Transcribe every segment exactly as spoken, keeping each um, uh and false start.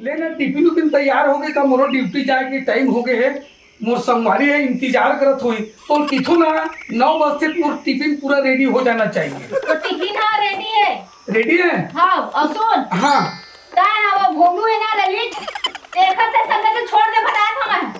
ले ना, टिफिन उफिन तैयार हो गे का? मोरो ड्यूटी जाए के टाइम हो गे हे। मोर संगवारी हे, इंतजार करत होही। तो किथू ना, नौ बजे से मोर टिफिन पूरा रेडी हो जाना चाहिए। तो टिफिन हा रेडी हे। रेडी हे? हाँ, अउ सुन। हाँ। ताय हा वो भोलू हे ना ललित, तेखर से संगत छोड़ दे बताए था मैं।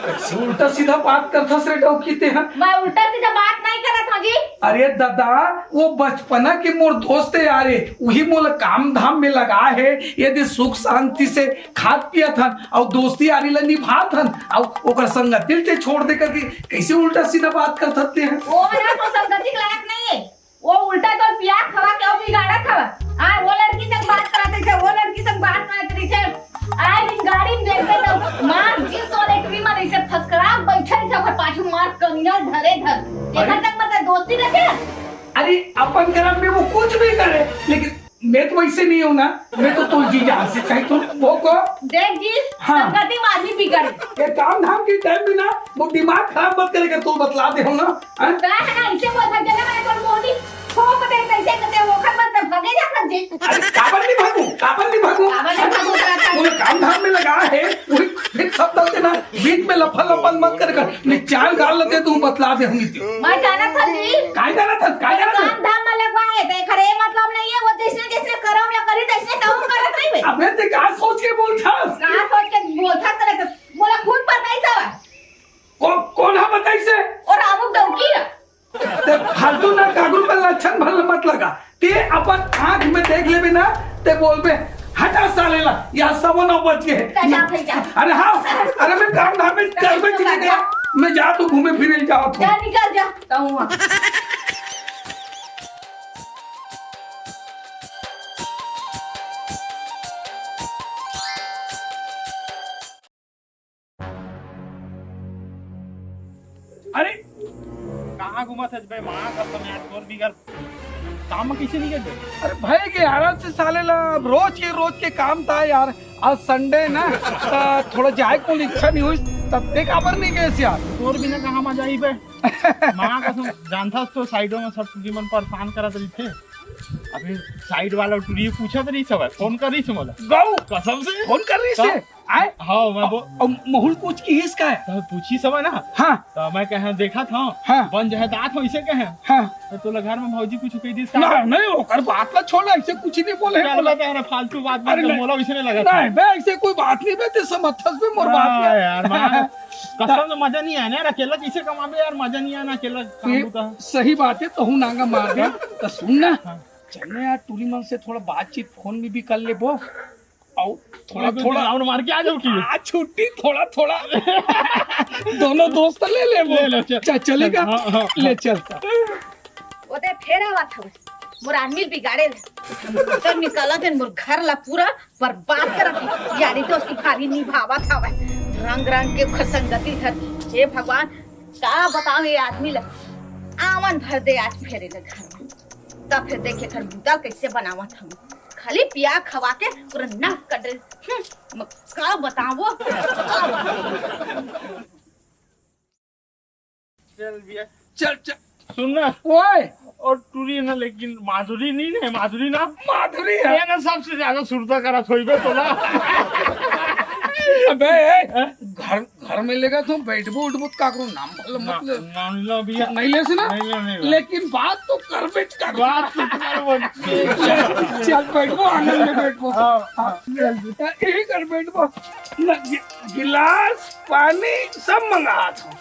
कैसे उल्टा सीधा बात करथस रे डौकी ते ह? मैं उल्टा सीधा बात नहीं करत हूँ जी। अरे दादा, वो बचपना के मोर दोस्त हे यार, उही मोला काम धाम में लगा हे। यदि सुख शांति से खात पियत हन अउ दोस्ती यारी ला निभात हन अउ ओकर संगति ल ते छोड़ दे करके कैसे उल्टा सीधा बात करथस ते ह? वो मेरा तो संगति के लायक नहीं है। वो उल्टा तो पिया खवा के अउ बिगाड़त हवा। आ, वो लड़की से बात करत रहिथे, वो लड़की से बात करत रहिथे। आए दिन गाड़ी में देखबे तो मार जींस वाले ट्रिमर ऐसे फसकरा बैठल से ओकर पाछू मार कमीना धरे धर। देखा अरे। तक मतलब दोस्ती रखे। अरे अपन करम में वो कुछ भी करे, लेकिन मैं तो वैसे नहीं हूँ ना, मैं तो तुलजी जान से चाहे तुम वो को। देख जी, हाँ। संगति में आदमी बिगड़े। ये काम धाम के टाइम में ना वो दिमाग खराब मत करे कर, तू बतला दे हो ना। हाँ? का है ना, इसे बोल भाग जाना, मैं कौन मोहनी ठोक दे, कैसे करते वो खबर में भगे जा कर जी। अरे काबर नहीं भागू, काबर नहीं भागू? काबर नहीं भागू, काबर? वो काम धाम में लगा है, वही फिर सब दल देना, बीच में लफन लफन मत कर कर, नहीं चाल गाल लगे तू बतला दे होंगी तू। मैं जाना था जी। काय जाना था, काय जाना था? काम धाम में लगवा है, देख रे, मतलब नहीं है, वो जैसे जैसे करम या करी, तैसे तहु करत नहीं बे। अबे ते का सोच के बोलथस? का सोच के बोलथस रे? तो बोला खुद पर नहीं सवा। को-, कोन हा बताइस हे? और रामू डौकी ना। ते फालतू ना कागुर पे लक्षण भल मत लगा। ते अपन आँख में देख लेबे ना, ते बोलबे, "हटा साले ला, यहाँ सवा नौ बज गए।" जा, जा, भाई, जा। अरे हाँ, अरे मैं काम धाम में करबे चले गया, मैं जा तो घूमे फिरे जाओ तो। जा, निकल जा, कहूँ वहाँ। अरे कहाँ घूमत हस बे? माँ कसम यार, तोर बिगर काम में कैसे नहीं गए? अरे भाई के यार से साले ला अब रोज के रोज के काम था यार। आज संडे ना, त थोड़ा जाए को इच्छा नहीं हुई, तब ते काबर नहीं गए यार? तोर बिना कहाँ मजा आई बे? माँ कसम, जानता तो साइडों में सब टूरी मन परेशान करत रही थे। अभी साइड वाला टूरी पूछत रही सब, फोन कर रही से मोला। गऊ कसम से? फोन कर रही से? आए? हाँ, मैं बो- अब, अब महुल कुछ की हिस का है? तो पूछी सब ना। हाँ। तो मैं कहे, "देखा था, हाँ। बन जाए दांत हो," इसे कहे। हाँ। तो तोला घर में भौजी कुछ कह दिस का? ना, नहीं, ओकर बात ला छोड़, ऐसे कुछ नहीं बोले, चल, बोला। बता ना, फालतू बात मत अरे कर, नहीं। मोला वैसे नहीं लगा था। नहीं बे, ऐसे कोई बात नहीं बे, ते समझथस बे, मोर बात हाँ, नहीं। यार, माँ, कसम से मजा नहीं आया ना यार, अकेला कैसे कमाबे यार, मजा नहीं आया ना अकेला काम ये होता। सही बात है, तहु नांगा मार दे। तो सुन ना, हाँ। चल ना यार, टूरी मन से थोड़ा बातचीत फोन में भी कर लेबो। अउ थोड़ा, थोड़ा थोड़ा राउंड मार के आ जाओ कि? आज छुट्टी, थोड़ा, थोड़ा। दोनों दोस्त ले लेबो। ले ले, चल। चल, चलेगा? हाँ, हाँ, ले हाँ। चल। ओते फेर आवत हवे। मोर आदमी बिगाड़े ले। तो निकलत हे, मोर घर ला पूरा बर्बाद करत हे। यारी दोस्ती भारी निभावत हवे। रंग रंग के खसंगती धर। हे भगवान, का बताओ ये आदमी ला। आवन भर दे आज फेरे ले घर में। तब फिर देखे घर बुता कैसे बनावत हम। खाली पिया खवा के पूरा नाश कर दे। हम्म, म-, का बताओ? चल भैया। चल, चल। सुन ना। ओए। और टूरी ना, लेकिन माधुरी नहीं ना, माधुरी ना। माधुरी है। ये ना सबसे ज्यादा सुरता करा थोई बे तोला। अबे, ए, हैं? घर, घर में लेगा तो बैठबो उठबो तो काकरो नाम भले ना, मत ले। ना, ना भैया। नहीं ले से ना? नहीं ले, नहीं ले। लेकिन बात तो करबे कर। बात तो करबे। चल, चल बैठबो, आंगन में बैठबो। हाँ, हाँ। हाँ, चल बेटा, यही कर बैठबो। ना, गि-, गिलास, पानी सब मंगा था।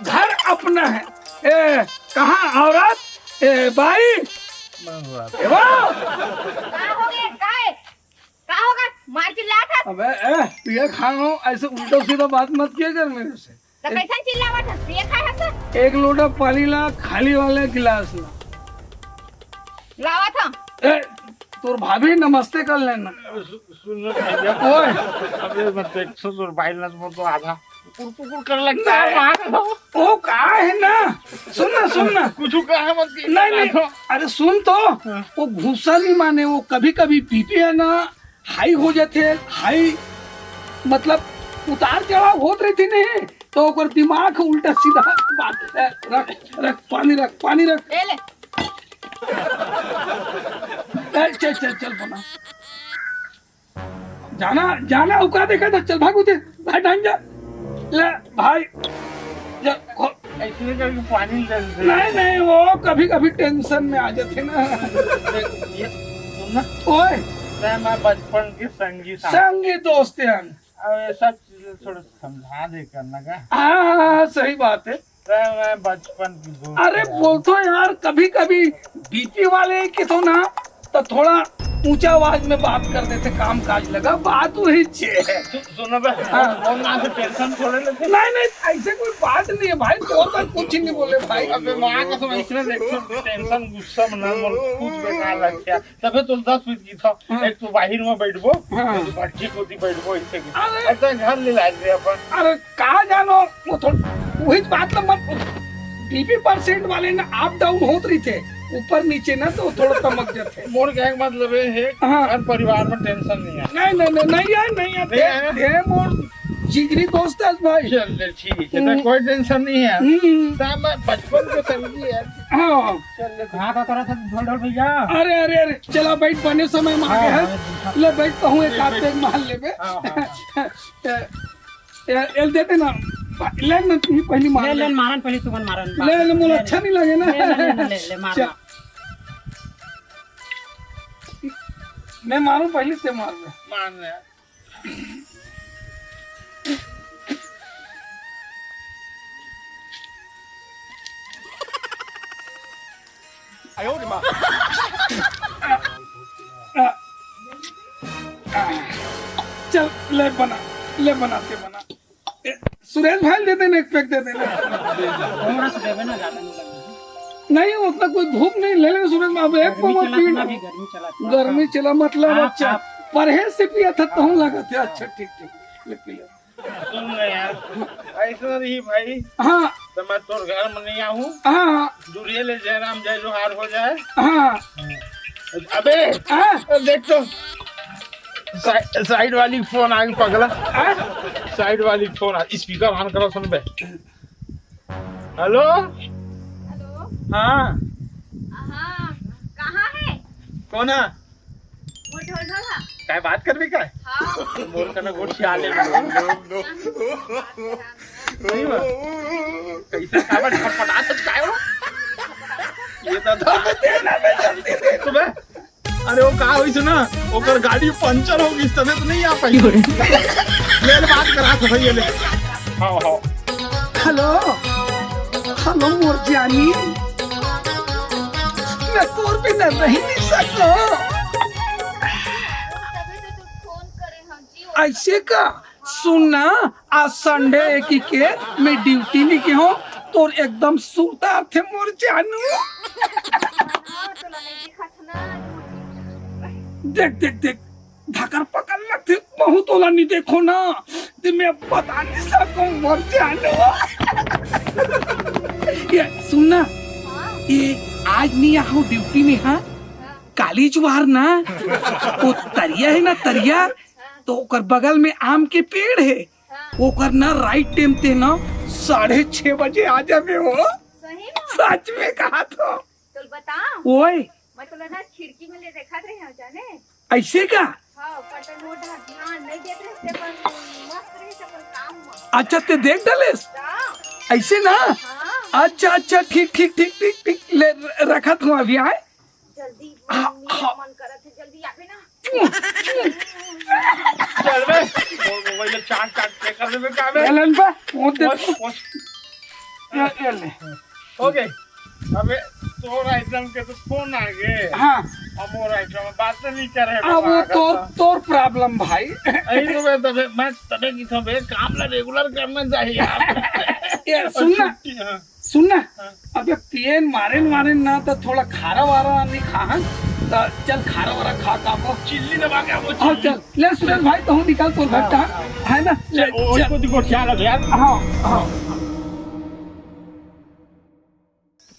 घर अपना है। ए, कहाँ औरत? ए, बाई। मंगवा। ए, वो। का हो गया? का है? का होगा? मार चिल्लात हस? अबे, ए, पिए खानो, ऐसे उल्टा सीधा बात मत किया कर मेरे से। तो ए- कैसन चिल्लावत हस? पिए खाए हस? एक लोटा पानी ला, खाली वाले गिलास ला। लावत हम। ए, तोर भाभी नमस्ते कर लेना। सु-, सुन ना भैया। ओए। अबे मत देख, ससुर भाई ना, वो तो आधा कुकुर कुकुर कर लगता है, नहीं। मार दो। वो का है ना, सुन ना, सुन ना। कुछ कहा मत कि नहीं, नहीं। अरे सुन तो, हाँ। वो गुस्सा नहीं माने, वो कभी-कभी बीपी है ना, हाई हो जाते, हाई मतलब उतार चढ़ाव होत रहिथे नहीं, तो ओकर दिमाग उल्टा सीधा बात। ए, रख, रख, पानी रख, पानी रख। ए ले। ए, चल, चल, चल, बना। जाना, जाना, अउ का देखत हस? चल भाग उठे, भाई ढंग जा। ले भाई, जा, हो, अइसने करके पानी दे दे। नहीं, नहीं, वो कभी-कभी टेंशन में आ जाथे ना। ये सुन ना, ओए। मैं, मैं बचपन के संगी साथी। संगी दोस्त हैं। अब ये सब चीजें थोड़ा समझा दे करना का। हाँ, हाँ, हाँ, सही बात है। मैं, मैं बचपन की दोस्त अरे है। बोलथों यार, कभी-कभी बीपी वाले के तो ना, तो थोड़ा ऊंचा आवाज में बात कर देथे, काम काज लगा, बात वही छे है। सु-, सुनो बे, हाँ। वो ना से टेंशन थोड़े लेथे। नहीं, नहीं, ऐसे कोई बात नहीं है भाई, तोर बर कुछ नहीं बोले भाई। अबे माँ कसम, इसमें देखो, टेंशन गुस्सा में ना, मोर खुद बेकार लगथे। तभे तो दस मिनट की था, हाँ। एक तो बाहिर में बैठबो, हाँ। एक तो भट्टी कोती बैठबो, ऐसे की। अरे। अच्छा, घर ले ला दे अपन। अरे, कहाँ जानो? वो थोड़ा, वही बात ना मत, बीपी परसेंट वाले ना अप डाउन होत रहिथे, ऊपर नीचे ना तो थोड़ा चमक जाथे। मोर कहने का मतलब ये है, हाँ। हर परिवार में टेंशन नहीं है। नहीं, नहीं, नहीं, नहीं है, नहीं है, नहीं है। दे, दे मोर जिगरी दोस्त है भाई। चल, ले, ठीक है, तो हम्म। कोई टेंशन नहीं है। हम्म। तो मैं बचपन के संगी है। हाँ। चल, ले। कहाँ था तोरा सब ढोल ढोल भैया? अरे, अरे, अरे, चला बैठ, बने समय में आ हाँ, गए हैं। हाँ, हाँ। ले बैठ, कहूँ एक ले, आध बैठ। पैग मार लेबे। हाँ, हाँ, हाँ। ए, ए, एल दे दे ना। ले ना, तू ही पहली मार ले, ले। ले, मारन पहले, तुमन मारन। ले, ले, मोला ले, अच्छा नहीं लगे ना। ले, ले, ले, ले, ले, मार, चल। मार। मैं मारूं पहले, ते मार ले। मार ले। आ, आ, चल, ले बना, ले बना, ते बना। ए, सुरेश भाई, दे देना, एक पैग दे देना। थोड़ा सा देवे ना, ज्यादा नहीं लगेगा। नहीं, उतना कोई धूप नहीं, ले लेना सुरेश भाई, अब एक गर्मी पवन चला पी ना, अभी गर्मी चला, थोड़ा गर्मी सा। चला, मतलब, आप, अच्छा, आप। परहेज से पिया था, तहूँ लगा था। अच्छा, ठीक, ठीक, ले पी ले। सुन ना यार, ऐसा नहीं भाई। हाँ। तो मैं तोर घर में नहीं आऊँ। हाँ, हाँ। दूरिये ले जय राम जय जोहार हो जाए। हाँ। अबे, हाँ। देख तो, साइ-, साइड वाली फोन आ गई पगला। हाँ। साइड वाली फोन आ, स्पीकर ऑन करो, सुन बे। हेलो। हेलो। हाँ। हाँ, कहाँ है? कौन है? वो ढोल ढोल है। काय बात करबे काय? हाँ। मोर कना गोठिया ले। नहीं बा। कैसे काबर छटपटात हस काय हो? ये तो धर देना बे, जल्दी दे। सुबह, अरे वो का होइस ना, ओकर गाड़ी पंचर हो गइस, तबे तो नहीं आ पाई। ले, ले, बात करा तो भैया ले। हाँ, हाँ। हेलो, हेलो मोर जानी, मैं तोर बिना रह नहीं सकता। तबे तो तू फोन करे हव जी। ऐसे का? सुन ना, आज संडे ए कहिके मैं ड्यूटी नहीं गे हों, तोर एकदम सुरता आथे मोर जानू। हाँ, तोला नहीं दिखत ना। देख, देख, देख, धकर पकड़ लगथे, महूँ तोला नहीं देखों ना, ते मैं बता नहीं सकों मोर जानू। ये सुन ना, हाँ? ये आज नहीं आहों ड्यूटी में, हाँ? हाँ। काली जुवार ना, वो तरिया है ना, तरिया, तो ओकर बगल में आम के पेड़ हे। हाँ। ओकर ना राइट टाइम ते ना साढ़े छह बजे आ जाबे हो। सही में? सच में कहा तो। तो बता। ओए। मैं तोला ना खिड़की में ले देखत रहे हूँ जाने। ऐसे का? हाँ, पर तो मोर ध्यान नहीं देत रहे, ते पर मस्त रहे, ते पर काम में। अच्छा, ते देख डलेस? हाँ। ऐसे ना? हाँ। अच्छा, अच्छा, ठीक, ठीक, ठीक, ठीक, ठीक। ले, रखत हूँ अभी, आए। जल्दी, आ, मम्मी हाँ। मन करत हे, जल्दी आबे ना। चल बे, मोर मोबाइल में चार्ज, चार्ज चेक कर लेबे का बे? एलन बे, वो दे। बस, बस। ये, ये ले। ओके, अबे तोर आइटम के तो फोन आ गए। हाँ। अब मोर आइटम में बात नहीं करे अब वो बा, तोर, का? तोर प्रॉब्लम भाई। अरे तो मैं तबे, मैं तबे की सब एक काम ला रेगुलर करना चाहिए यार। ये सुन ना। छुट्टी, हाँ। सुन ना, हाँ। अबे पियन मारेन वारेन ना, तो थोड़ा खारा वारा नहीं खाहन, तो चल खारा वारा खा का वो। चिल्ली दबा के वो हाँ, चिल्ली। चल, ले सुरेश भाई, तहूँ निकाल तोर हाँ, घट्टा, हाँ। है ना? ले, चल, वो, चल। उसको दिखो, क्या लगे यार? हाँ, हाँ।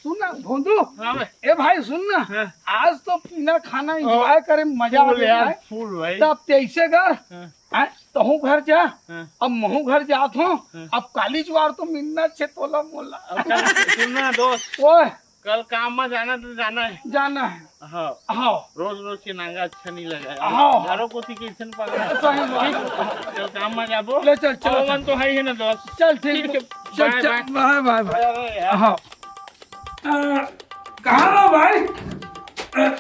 सुन ना, भोंदू। हाँ भाई। ए भाई, सुन ना। हाँ। आज तो पीना खाना ओ, एंजॉय करे, मजा आ फुल यार, जाए। फुल भाई। तब ते ऐसे कर, हाँ। हैं, तहूँ घर जा, हाँ। अब महूँ घर जात हों, हाँ। अब काली जुवार तो मिलना छे तोला मोला। अब चल, सुन ना दोस्त। ओए। कल काम में जाना तो जाना है। जाना है। हाँ। हाँ। रोज रोज के नांगा अच्छा नहीं लगा। हाँ। घरों कोती कइसन पकड़ा। सही बात। कल काम में जाबो। ले चल, चल। पवन तो है ही ना दोस्त। चल, ठीक ठीक है। है। चल, बाय, चल, बाय। बाय, बाय, बाय। अरे यार। हाँ। अ, कहाँ रहा भाई? अ,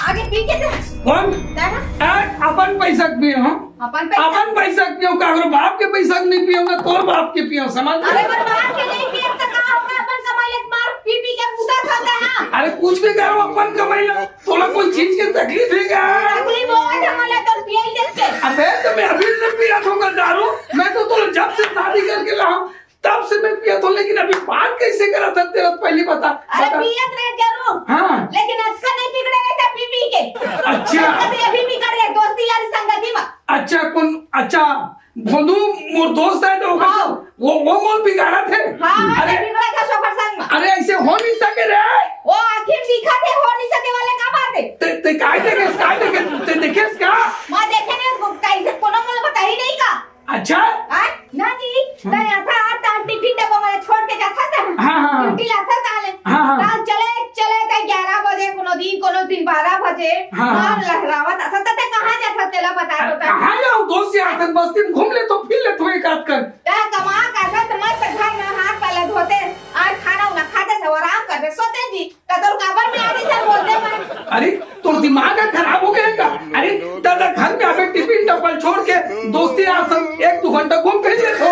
आगे पी के दे। कौन? दादा। ए, अपन पैसा के पियो, हाँ? अपन पैसा? अपन पैसा के पियो, काकरो बाप के पैसा के नहीं पियो, ना तोर बाप के पियो, समझ? अरे, पर बाप के नहीं पियो, तो का होगा? अपन कमाई ले मार, पी पी के मुदा खाता है ना। अरे, कुछ भी करो, अपन कमाई ले, तोला कोई चीज की तकलीफ है क्या? तकलीफ हो है, तो मला तो पिए ही देते। अबे, तो मैं अभी से पिया था दारू, मैं तो तोला जब से शादी करके लाया हूँ, तब से मैं पिया था, लेकिन अभी बात कैसे करा था तेरा, पहले बता, अरे बता। पियत रहे जरूर, हाँ। लेकिन अक्सर नहीं बिगड़े रहता पी पी के। अच्छा। कभी अभी बिगड़ गए दोस्ती यारी संगति में। अच्छा, कौन? अच्छा, भोंदू मोर दोस्त है तो ओकर हाँ। वो, वो मोर बिगाड़ा थे। हाँ, हाँ, अरे, ये बिगड़ा था सोफर संग में। अरे, ऐसे हो नहीं सके रे। वो आखिर सीखा थे, हो नहीं सके वाले का बात है। ते, ते काय देखे, काय देखे, ते देखे इसका? मैं देखे नहीं, वो कैसे कोनो मोला बता ही नहीं का। अच्छा? हाँ? ना जी, हाँ। तै आता, आता टिफिन डब्बा में छोड़ के जाता था। हाँ, हाँ, हाँ। ड्यूटी लाता था ले। हाँ, हाँ। काल चले, चले तै ग्यारह बजे, कोनो दिन, कोनो दिन बारह बजे। हाँ, हाँ। मार लहरावत आता था, तै कहाँ जाता तेला बता अरे, दो तै। कहाँ जाओ? दोस्त यार संग बस्ती में घूम ले तो फिर ले तू एक आध कर। तै कमा कर तो मस्त घर में हाथ पैर धोते, आज खाना उना खाते से आराम करते, सोते जी। कतल काबर में आदि से बोलते हैं। अरे, तोर दिमाग है खराब हो गया का? अरे, दादा घर में अबे टिफिन डब्बल छोड़ के दोस्ती यार संग एक दो घंटा घूम फिर लेथो।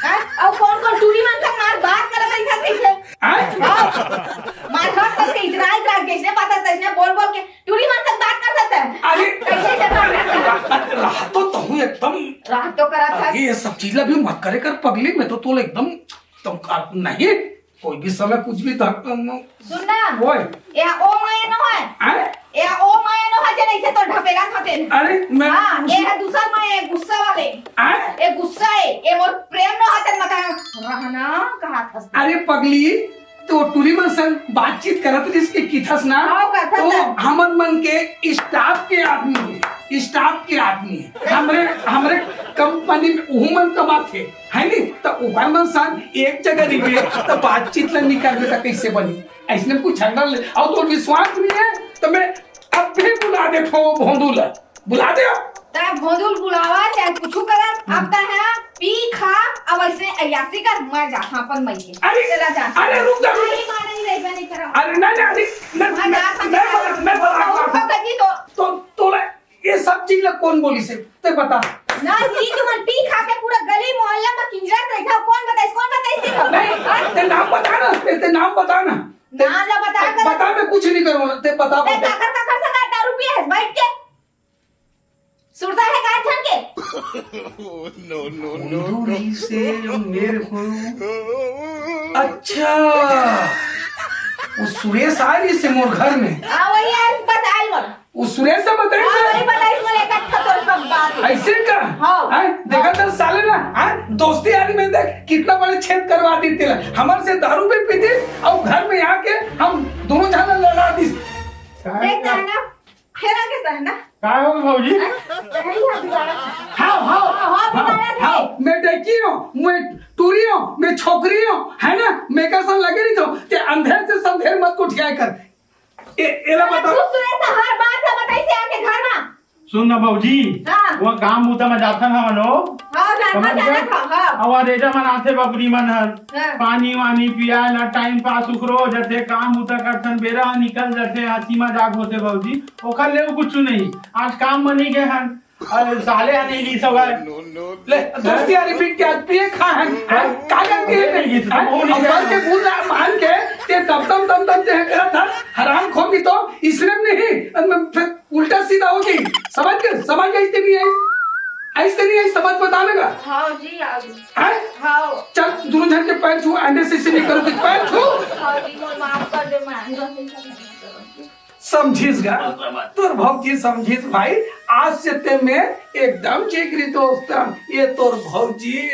हैं? और कौन कौन टूरी मन संग मार बात करत है इधर से इधर? हैं? हाँ। मार हंस हंस के इतरा इतरा जैसे बात है, तैसने बोल बोल के टूरी मन संग बात कर सकता है। अरे। कैसे से बात करता है? राह तो तहूँ एकदम राह तो करा था। अरे, ये सब चीज ला भी मत करे कर पगली, मैं तो तोला एकदम, तुम, नहीं। कोई भी समय कुछ भी धर, सुन ना। ओए। ए ओ माया नो है। हैं? ए ओ माया नो है, जे नहीं से तो ढपेला खाते हैं। अरे, मैं हाँ, उस- ये है दूसर माया, गुस्सा वाले। हैं? ये गुस्सा है, ये मोर प्रेम नो है, तेरे मत रहना कहा था। अरे पगली, तो टूरी मन संग बातचीत करत रहिस के किथस ना, हाँ, करत तो था। हमर मन के स्टाफ के आदमी है, स्टाफ के आदमी है। हमरे, हमरे कंपनी में उहू मन कमाथे, है नी? त ओकर मन संग एक जगह रहिबे, त बातचीत ल निकालबे त कैसे बनी? ऐसने कुछ झगड़ा ले, अउ तोर विश्वास नहीं है, त मैं अब भी बुला देथों भोंदू ल। बुला दे अब। तै भोंदुल बुलावा, चाहे कुछु करा, हम्म। अब तै है, पी खा, अब ऐसे अयासी कर, मैं जा, हाँ, अपन मइके। अरे, चला जा। अरे, रुक जा, रुक जा। नहीं, माँ, नहीं, नहीं, मैं नहीं करा। अरे, नहीं, नहीं, अरे, मैं, मैं मैं, जा, मैं, मैं, मैं, मैं, और मैं, उठो कजी तो। तो, तोला, ये सब चीज ला कौन बोलिस हे? तै बता। ना जी, तुमन पी खा के पूरा गली मोहल्ला में किंजरत रहिथव, कौन बताइस, कौन बताइस के? नहीं, हाँ? तै नाम बता ना, तै, तै नाम बता ना। तै नाम ला बता कर। बता, मैं कुछ नहीं करूँगा, तै बता, तै बता। काकर, काकर से दारू पिए हस बैठ के? सुरता है का झन के? No, no, no, no। दूरी से मेरे को, अच्छा, वो सुरेश आ रही से मोर घर में। हाँ, वही आ रही, बताइल मोर। वो सुरेश से बताइल हाँ, से? वही बताइल मोर, एक अच्छा तोर सब बात। ऐसे का? हाँ। हैं? देखा तो साले ना, हैं? दोस्ती यारी में देख, कितना बड़े छेद करवा दी तेला। हमर से दारू भी पीती और घर में आके हम दोनों झन लड़ा दी। देखता है ना? फेरा के सहना। का हो भौजी? नहीं है बिगाड़ा। हाँ, हाँ, हाँ, हाँ, हाँ, बिगाड़ा हाँ, थे। मैं डैकी हूँ, मैं टूरी हूँ, मैं छोकरी हूँ, है ना? मैं का सन लगे नहीं तो, ते अंधेर से संधेर मत को ठिया कर। ए, एला अरे, बता। तू सुने से हर बात है, बताई से आके घर में। सुन ना भौजी, हाँ। वो काम बूता में जाथन हवन हो। हाँ, जाथन, समझ गए? जाथन, हाँ। अब रेजा मन आथे बबरी मन हर। हाँ। पानी वानी पिया ला, टाइम पास उखरो हो जाथे, काम बूता करथन, बेरा ह निकल जाथे, हंसी मजाक होथे भौजी। ओखर ले कुछ नहीं, आज काम बनी गए हन। अरे साले ह नहीं ली सवाल। ले, दोस्ती यारी बीत के आज पिए खा हन। हाँ? कागज पिए नहीं, नहीं, नहीं, अब नहीं, बल के नहीं। बुला मान के, ते तब तम तम तम ते करत हन। हराम खोर भी तो इसने नहीं, अब मैं फिर उल्टा सीधा होगी। समझ गए? समझ गए? ऐसे नहीं आई, ऐसे नहीं आई, समझ बताने का। हाँ जी, आ गई। हैं? हाँ। चल, दोनों जन के पैर छू, आइंदा से ऐसे नहीं करोगे, पैर छू। हाँ जी, मोर माफ कर दे, मैं आइंदा से ऐसा नहीं करूँगी। समझिस गा? तोर भौजी समझिस भाई, आज से ते मैं एकदम जिगरी दोस्त हन। ये तोर भौजी।